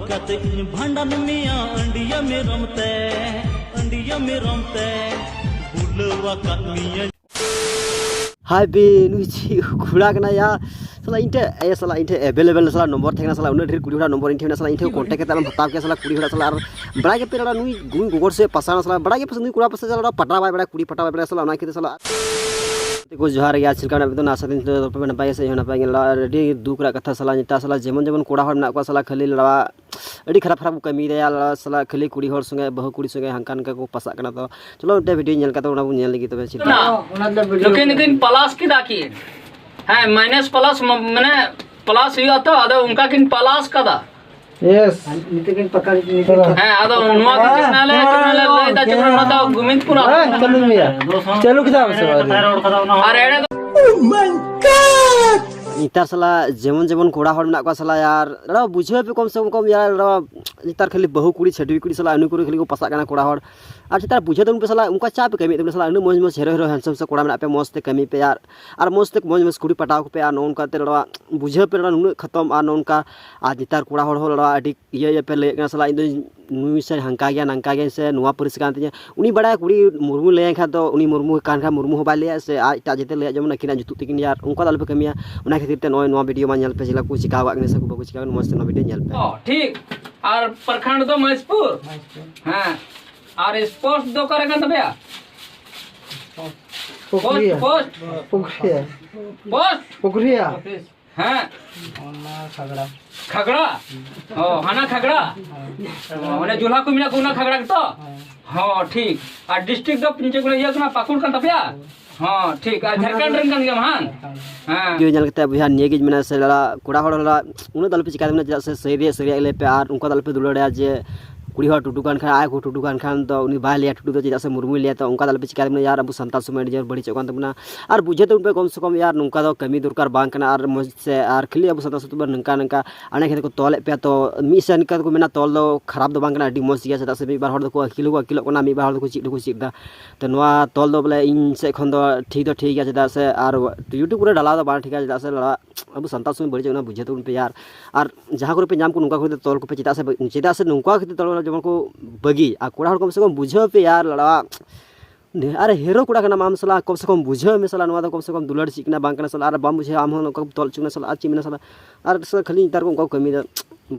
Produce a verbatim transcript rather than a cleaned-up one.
ᱠᱟᱛᱮᱧ ᱵᱷᱟᱸᱰᱟᱱ ᱢᱮᱭᱟ ᱟᱹᱰᱤᱭᱟᱹ ᱢᱮᱨᱚᱢ ᱛᱮ, ᱟᱹᱰᱤᱭᱟᱹ ᱢᱮᱨᱚᱢ ᱛᱮ ᱵᱩᱞᱟᱹᱣ ᱟᱠᱟᱫ ᱢᱮᱭᱟ᱾ ᱦᱟᱭ ᱵᱮ, ᱱᱩᱭ ᱪᱮᱫ ᱠᱚᱲᱟ ᱠᱟᱱᱟᱭ ᱭᱟ? ᱥᱟᱞᱟ ᱤᱧ ᱴᱷᱮᱱ, ᱮ ᱥᱟᱞᱟ ᱤᱧ ᱴᱷᱮᱱ available ᱥᱟᱞᱟ ᱱᱚᱢᱵᱚᱨ ᱛᱟᱦᱮᱸ ᱠᱟᱱᱟ ᱥᱟᱞᱟ, ᱩᱱᱟᱹᱜ ᱰᱷᱮᱨ ᱠᱩᱲᱤ ᱦᱚᱲᱟᱜ ᱱᱚᱢᱵᱚᱨ ᱤᱧ ᱴᱷᱮᱱ ᱢᱮᱱᱟᱜᱼᱟ ᱥᱟᱞᱟ, ᱤᱧ ᱴᱷᱮᱱ contact ᱠᱟᱛᱮ ᱟᱞᱚᱢ ᱦᱟᱛᱟᱣ ᱠᱮᱭᱟ ᱥᱟᱞᱟ ᱠᱩᱲᱤ ᱦᱚᱲᱟᱜ ᱥᱟᱞᱟ᱾ ᱟᱨ ᱵᱟᱲᱟᱭ ᱜᱮᱯᱮ ᱫᱟᱲᱟ ᱱᱩᱭ ᱜᱩ-, ᱜᱚᱜᱚᱨ ᱥᱮ ᱯᱟᱥᱟᱣ ᱥᱟᱞᱟ, ᱵᱟᱲᱟᱭ ᱜᱮᱯᱮ ᱥᱮ ᱱᱩᱭ ᱠᱚᱲᱟ ᱯᱟᱥᱮ ᱥᱟᱞᱟ ᱯᱟᱴᱟ ᱵᱟᱭ ᱵᱟᱲᱟᱭᱟ, ᱠᱩᱲᱤ ᱯᱟᱴᱟ ᱵᱟᱭ ᱵᱟᱲᱟᱭᱟ ᱥᱟᱞᱟ, ᱚᱱᱟ ᱠᱷᱟᱹᱛᱤᱨ ᱥᱟᱞᱟ᱾ ᱜᱟᱛᱮ ᱠᱚ ᱡᱚᱦᱟᱨ ᱜᱮ, ᱟᱨ ᱪᱮᱫ ᱞᱮᱠᱟ ᱢᱮᱱᱟᱜ ᱯᱮ? ᱟᱥᱟ ᱫᱤᱱ ᱱᱟᱯᱟᱭ ᱜᱮ ᱥᱮ ᱤᱧ ᱦᱚᱸ ᱱᱟᱯᱟᱭ ᱜᱮ᱾ ᱟᱹᱰᱤ ᱫᱩᱠ ᱨᱮᱭᱟᱜ ᱠᱟᱛᱷᱟ ᱥᱟᱞᱟ, ᱱᱮᱛᱟᱨ ᱥᱟᱞᱟ ᱡᱮᱢᱚᱱ ᱡᱮᱢᱚᱱ ᱠᱚᱲᱟ ᱦᱚᱲ ᱢᱮᱱᱟᱜ ᱠᱚᱣᱟ ᱥᱟᱞᱟ ᱠᱷᱟᱹᱞᱤ ᱞᱟᱲᱟᱣᱟᱜ ᱟᱹᱰᱤ ᱠᱷᱟᱨᱟᱯ ᱠᱷᱟᱨᱟᱯ ᱠᱚ ᱠᱟᱹᱢᱤᱭᱮᱫᱟ ᱭᱟ, ᱥᱟᱞᱟ ᱠᱷᱟᱹᱞᱤ ᱠᱩᱲᱤ ᱦᱚᱲ ᱥᱚᱸᱜᱮ, ᱵᱟᱹᱦᱩ ᱠᱩᱲᱤ ᱥᱚᱸᱜᱮ ᱦᱟᱱᱠᱟ ᱱᱟᱝᱠᱟ ᱠᱚ ᱯᱟᱥᱟᱜ ᱠᱟᱱᱟ᱾ ᱛᱚ ᱪᱚᱞᱚ ᱢᱤᱫᱴᱮᱱ video ᱧᱮᱞ ᱠᱟᱛᱮ ᱚᱱᱟ ᱵᱚᱱ ᱧᱮᱞ ᱞᱟᱹᱜᱤᱫ ᱛᱚᱵᱮ ᱪᱮᱫ ᱞᱮᱠᱟ᱾ ᱱᱩᱠᱤᱱ ᱠᱤᱱ ᱯᱟᱞᱟᱥ ᱠᱮᱫᱟ ᱠᱤᱱ᱾ ᱦᱮᱸ, minus plus ᱢᱟ-, ᱢᱟᱱᱮ plus ᱦᱩᱭᱩᱜᱼᱟ ᱛᱚ, ᱟᱫᱚ ᱚᱱᱠᱟ ᱠᱤᱱ ᱯᱟᱞᱟᱥ ᱠᱟᱫᱟ᱾ Yes. ᱱᱤᱛᱚᱜ ᱠᱤᱱ ᱯᱟᱠᱟ, ᱱᱤᱛᱚᱜ ᱪᱚᱞᱚ᱾ ᱦᱮᱸ, ᱟᱫᱚ ᱱᱚᱣᱟ ᱠᱤᱱ ᱦᱮᱸ, ᱪᱮᱥᱱᱟ ᱞᱮᱫᱟ, ᱦᱮᱸ, ᱪᱮᱥᱱᱟ ᱞᱮᱫᱟ, ᱦᱮᱸ, ᱜᱩᱢᱤᱫ ᱯᱩᱨᱟ ᱦᱮᱸ᱾ ᱱᱚᱣᱟ ᱫᱚ ᱜᱩᱢᱤᱫ ᱯᱩᱨᱟ᱾ ᱦᱮᱸ, ᱪᱟᱹᱞᱩ ᱢᱮᱭᱟ᱾ ᱪᱟᱹᱞᱩ ᱠᱮᱫᱟ ᱵᱚᱱ ᱥᱮ ᱵᱟᱝ? ᱟᱨ ᱮᱲᱮ ᱫᱚ ᱱᱮᱛᱟᱨ ᱥᱟᱞᱟ ᱡᱮᱢᱚᱱ ᱡᱮᱢᱚᱱ ᱠᱚᱲᱟ ᱦᱚᱲ ᱢᱮᱱᱟᱜ ᱠᱚᱣᱟ ᱥᱟᱞᱟ ᱭᱟᱨ, ᱞᱟᱲᱟᱣ ᱵᱩᱡᱷᱟᱹᱣ ᱯᱮ ᱠᱚᱢ ᱥᱮ ᱠᱚᱢ ᱭᱟᱨ, ᱞᱟᱲᱟᱣ ᱱᱮᱛᱟᱨ ᱠᱷᱟᱹᱞᱤ ᱵᱟᱹᱦᱩ ᱠᱩᱲᱤ, ᱪᱷᱟᱹᱰᱣᱤ ᱠᱩᱲᱤ ᱥᱟᱞᱟ ᱤᱱᱟᱹ ᱠᱚᱨᱮ ᱠᱷᱟᱹᱞᱤ ᱠᱚ ᱯᱟᱥᱟᱜ ᱠᱟᱱᱟ ᱠᱚᱲᱟ ᱦᱚᱲ᱾ ᱟᱨ ᱪᱮᱛᱟᱱ ᱵᱩᱡᱷᱟᱹᱣ ᱛᱟᱵᱚᱱ ᱯᱮ ᱥᱟᱞᱟ, ᱚᱱᱠᱟ ᱪᱟ ᱯᱮ ᱠᱟᱹᱢᱤᱭᱮᱫ ᱛᱟᱵᱚᱱᱟ ᱥᱟᱞᱟ, ᱩᱱᱟᱹᱜ ᱢᱚᱡᱽ ᱢᱚᱡᱽ hero hero handsome ᱥᱮ ᱠᱚᱲᱟ ᱢᱮᱱᱟᱜ ᱯᱮ, ᱢᱚᱡᱽ ᱛᱮ ᱠᱟᱹᱢᱤ ᱯᱮ ᱟᱨ, ᱟᱨ ᱢᱚᱡᱽ ᱛᱮ ᱢᱚᱡᱽ ᱢᱚᱡᱽ ᱠᱩᱲᱤ ᱯᱟᱴᱟᱣ ᱠᱚᱯᱮ᱾ ᱟᱨ ᱱᱚᱜᱼᱚ ᱱᱚᱝᱠᱟ ᱛᱮ ᱞᱟᱲᱟᱣ ᱵᱩᱡᱷᱟᱹᱣ ᱯᱮ ᱞᱟᱲᱟᱣ ᱱᱩᱱᱟᱹᱜ ᱠᱷᱟᱛᱚᱢ, ᱟᱨ ᱱᱚᱜᱼᱚ ᱱᱚᱝᱠᱟ ᱟᱨ ᱱᱮᱛᱟᱨ ᱠᱚᱲᱟ ᱦᱚᱲ ᱦᱚᱸ ᱞᱟᱲᱟᱣ ᱟᱹᱰᱤ ᱤᱭᱟᱹ ᱤᱭᱟᱹ ᱯᱮ ᱞᱟᱹᱭᱮᱫ ᱠᱟᱱᱟ ᱥᱟᱞᱟ, ᱤᱧ ᱫᱚ ᱱᱩᱭ ᱥᱮ ᱦᱟᱝᱠᱟ ᱜᱮᱭᱟ, ᱱᱟᱝᱠᱟ ᱜᱮᱭᱟ, ᱥᱮ ᱱᱚᱣᱟ ᱯᱟᱹᱨᱤᱥ ᱠᱟᱱ ᱛᱤᱧᱟ᱾ ᱩᱱᱤ ᱵᱟᱲᱟᱭᱟ ᱠᱩᱲᱤ ᱢᱩᱨᱢᱩ ᱞᱟᱹᱭᱟᱭ ᱠᱷᱟᱱ ᱫᱚ ᱩᱱᱤ ᱢᱩᱨᱢᱩ ᱠᱟᱱ ᱠᱷᱟᱱ ᱢᱩᱨᱢᱩ ᱦᱚᱸ ᱵᱟᱭ ᱞᱟᱹᱭᱟ, ᱥᱮ ᱟᱡ ᱮᱴᱟᱜ ᱡᱟᱹᱛᱤ ᱞᱟᱹᱭᱟ ᱡᱮᱢᱚᱱ ᱟᱹᱠᱤᱱᱟᱜ ᱡᱩᱛᱩᱜ ᱛᱟᱹᱠᱤᱱ ᱜᱮᱭᱟ, ᱟᱨ ᱚᱱᱠᱟ ᱫᱚ ᱟᱞᱚᱯᱮ ᱠᱟᱹᱢᱤᱭᱟ᱾ ᱚᱱᱟ ᱠᱷᱟᱹᱛᱤᱨ ᱛᱮ ᱱᱚᱜᱼᱚᱭ ᱱᱚᱣᱟ video ᱢᱟ ᱧᱮᱞ ᱯᱮ, ᱪᱮᱫ ᱞᱮᱠᱟ ᱠᱚ ᱪᱤᱠᱟᱹ ᱟᱠᱟᱫ ᱠᱤᱱᱟ ᱥᱮ ᱠᱚ ᱵᱟᱠᱚ ᱪᱤᱠᱟᱹ ᱟᱠᱟᱫ ᱠᱤᱱᱟ, ᱢᱚᱡᱽ ᱛᱮ ᱱᱚᱣᱟ video ᱧᱮᱞ ᱯᱮ᱾ ᱚ, ᱴᱷᱤᱠ᱾ ᱟᱨ ᱯᱨᱚᱠᱷᱚᱸᱰ ᱫᱚ ᱢᱚᱦᱮᱥᱯᱩᱨ? ᱦᱮᱸ᱾ ᱟᱨ post ᱫᱚ ᱚᱠᱟᱨᱮ ᱠᱟᱱ ᱛᱟᱯᱮᱭᱟ? ᱯᱩᱠᱷᱨᱤᱭᱟ᱾ Post, post᱾ ᱯᱩᱠᱷᱨᱤᱭᱟ᱾ Post? ᱯᱩᱠᱷᱨᱤᱭᱟ᱾ ᱦᱮᱸ᱾ ᱚᱱᱟ ᱠᱷᱟᱜᱽᱲᱟ᱾ ᱠᱷᱟᱜᱽᱲᱟ? ᱚ, ᱦᱟᱱᱟ ᱠᱷᱟᱜᱽᱲᱟ? ᱚ, ᱚᱱᱮ ᱡᱩᱞᱦᱟ ᱠᱚ ᱢᱮᱱᱟᱜ ᱠᱚ, ᱚᱱᱟ ᱠᱷᱟᱜᱽᱲᱟ ᱜᱮᱛᱚ? ᱦᱮᱸ᱾ ᱦᱚᱸ, ᱴᱷᱤᱠ᱾ ᱟᱨ district ᱫᱚ ᱪᱮᱫ ᱠᱚ ᱞᱟᱹᱭᱟ, ᱤᱭᱟᱹ ᱠᱟᱱᱟ, ᱯᱟᱹᱠᱩᱲ ᱠᱟᱱ ᱛᱟᱯᱮᱭᱟ? ᱦᱚᱸ, ᱴᱷᱤᱠ᱾ ᱟᱨ ᱡᱷᱟᱲᱠᱷᱚᱸᱰ ᱨᱮᱱ ᱠᱟᱱ ᱜᱮᱭᱟᱢ, ᱦᱟᱝ? ᱦᱮᱸ᱾ video ᱧᱮᱞ ᱠᱟᱛᱮ ᱵᱚᱭᱦᱟ ᱱᱤᱭᱟᱹ ᱜᱤᱧ ᱢᱮᱱᱟ ᱥᱮ ᱞᱟᱲᱟ, ᱠᱚᱲᱟ ᱦᱚᱲ ᱞᱟᱲᱟ, ᱩᱱᱟᱹᱜ ᱫᱚ ᱟᱞᱚᱯᱮ ᱪᱤᱠᱟᱹ ᱛᱟᱵᱚᱱᱟ, ᱪᱮᱫᱟᱜ ᱥᱮ ᱥᱟᱹᱨᱤ ᱨᱮᱭᱟᱜ ᱥᱟᱹᱨᱤᱭᱟᱜ ᱞᱟᱹᱭ ᱯᱮ, ᱟᱨ ᱚᱱᱠᱟ ᱫᱚ ᱟᱞᱚᱯᱮ ᱫᱩᱞᱟᱹᱲᱟ ᱡᱮ ᱠᱩᱲᱤ ᱦᱚᱲ ᱴᱩᱰᱩ ᱠᱟᱱ ᱠᱷᱟᱱ, ᱟᱡ ᱠᱚ ᱴᱩᱰᱩ ᱠᱟᱱ ᱠᱷᱟᱱ ᱫᱚ ᱩᱱᱤ ᱵᱟᱭ ᱞᱟᱹᱭᱟ ᱴᱩᱰᱩ ᱫᱚ, ᱪᱮᱫᱟᱜ ᱥᱮ ᱢᱩᱨᱢᱩᱭ ᱞᱟᱹᱭᱟ᱾ ᱛᱚ ᱚᱱᱠᱟ ᱫᱚ ᱟᱞᱚᱯᱮ ᱪᱤᱠᱟᱹᱭ ᱛᱟᱵᱚᱱᱟ ᱭᱟᱨ, ᱟᱵᱚ ᱥᱟᱱᱛᱟᱲ ᱥᱚᱢᱟᱡᱽ ᱟᱹᱰᱤ ᱡᱳᱨ ᱵᱟᱹᱲᱤᱡᱚᱜ ᱠᱟᱱ ᱛᱟᱵᱚᱱᱟ᱾ ᱟᱨ ᱵᱩᱡᱷᱟᱹᱣ ᱛᱟᱵᱚᱱ ᱯᱮ ᱠᱚᱢ ᱥᱮ ᱠᱚᱢ ᱭᱟᱨ, ᱱᱚᱝᱠᱟ ᱫᱚ ᱠᱟᱹᱢᱤ ᱫᱚᱨᱠᱟᱨ ᱵᱟᱝ ᱠᱟᱱᱟ᱾ ᱟᱨ ᱢᱚᱡᱽ ᱥᱮ ᱟᱨ ᱠᱷᱟᱹᱞᱤ ᱟᱵᱚ ᱥᱟᱱᱛᱟᱲ ᱥᱟᱶᱛᱟ ᱱᱚᱝᱠᱟ ᱱᱚᱝᱠᱟ ᱟᱹᱰᱤ ᱠᱷᱮᱛᱨᱮ ᱠᱚ ᱛᱚᱞᱮᱫ ᱯᱮᱭᱟ᱾ ᱛᱚ ᱢᱤᱫ ᱥᱮᱫ ᱱᱤᱝᱠᱟ ᱠᱚ ᱢᱮᱱᱟ, ᱛᱚᱞ ᱫᱚ ᱠᱷᱟᱨᱟᱯ ᱫᱚ ᱵᱟᱝ ᱠᱟᱱᱟ, ᱟᱹᱰᱤ ᱢᱚᱡᱽ ᱜᱮᱭᱟ᱾ ᱪᱮᱫᱟᱜ ᱥᱮ ᱢᱤᱫ ᱵᱟᱨ ᱦᱚᱲ ᱫᱚᱠᱚ ᱟᱹᱠᱤᱞ ᱦᱚᱸᱠᱚ ᱟᱹᱠᱤᱞᱚᱜ ᱠᱟᱱᱟ, ᱢᱤᱫ ᱵᱟᱨ ᱦᱚᱲ ᱫᱚᱠᱚ ᱪᱮᱫ ᱦᱚᱸᱠᱚ ᱪᱮᱫ ᱮᱫᱟ᱾ ᱛᱚ ᱱᱚᱣᱟ ᱛᱚᱞ ᱫᱚ ᱵᱚᱞᱮ ᱤᱧ ᱥᱮᱫ ᱠᱷᱚᱱ ᱫᱚ ᱴᱷᱤᱠ ᱫᱚ ᱴᱷᱤᱠ ᱜᱮᱭᱟ, ᱪᱮᱫᱟᱜ ᱥᱮ ᱟᱨ YouTube ᱠᱚᱨᱮ ᱰᱟᱞᱟᱣ ᱫᱚ ᱵᱟᱝ ᱴᱷᱤᱠᱟ, ᱪᱮᱫᱟᱜ ᱥᱮ ᱞᱟᱲᱟ-, ᱟᱵᱚ ᱥᱟᱱᱛᱟᱲ ᱥᱚᱢᱟᱡᱽ ᱵᱟᱹᱲᱤᱡᱚᱜ ᱠᱟᱱᱟ, ᱵᱩᱡᱷᱟᱹᱣ ᱛᱟᱵᱚᱱ ᱯᱮ ᱭᱟᱨ᱾ ᱟᱨ ᱡᱟᱦᱟᱸ ᱠᱚᱨᱮ ᱯᱮ ᱧᱟᱢ ᱠᱚ ᱱᱚᱝᱠᱟ ᱠᱚᱨᱮ ᱛᱚᱞ ᱠᱚᱯᱮ, ᱪᱮᱫᱟᱜ ᱥᱮ ᱵᱟᱹ-, ᱪᱮᱫᱟᱜ ᱥᱮ ᱱᱚᱝᱠᱟ ᱠᱷᱟᱹᱛᱤᱨ ᱛᱚᱞ ᱡᱮᱢᱚᱱ ᱠᱚ ᱵᱟᱹᱜᱤ᱾ ᱟᱨ ᱠᱚᱲᱟ ᱦᱚᱲ ᱠᱚᱢ ᱥᱮ ᱠᱚᱢ ᱵᱩᱡᱷᱟᱹᱣ ᱯᱮ ᱭᱟᱨ ᱞᱟᱲᱟ᱾ ᱱᱮ-, ᱟᱨ ᱦᱮᱨᱳ ᱠᱚᱲᱟ ᱠᱟᱱᱟᱢ ᱟᱢ ᱥᱟᱞᱟ, ᱠᱚᱢ ᱥᱮ ᱠᱚᱢ ᱵᱩᱡᱷᱟᱹᱣ ᱢᱮ ᱥᱟᱞᱟ, ᱱᱚᱣᱟ ᱫᱚ ᱠᱚᱢ ᱥᱮ ᱠᱚᱢ ᱫᱩᱞᱟᱹᱲ ᱪᱮᱫ ᱠᱟᱱᱟ ᱵᱟᱝ ᱠᱟᱱᱟ ᱥᱟᱞᱟ, ᱟᱨ ᱵᱟᱢ ᱵᱩᱡᱷᱟᱹᱣᱟ ᱟᱢ ᱦᱚᱸ ᱱᱚᱝᱠᱟ ᱠᱚ ᱛᱚᱞ ᱦᱚᱪᱚ ᱠᱟᱱᱟ ᱥᱟᱞᱟ, ᱟᱨ ᱪᱮᱫ ᱢᱮᱱᱟ ᱥᱟᱞᱟ, ᱟᱨ ᱥᱟᱞᱟ ᱠᱷᱟᱹᱞᱤ ᱱᱮᱛᱟᱨ ᱠᱚ ᱚᱱᱠᱟ ᱠᱚ ᱠᱟᱹᱢᱤᱭᱮᱫᱟ᱾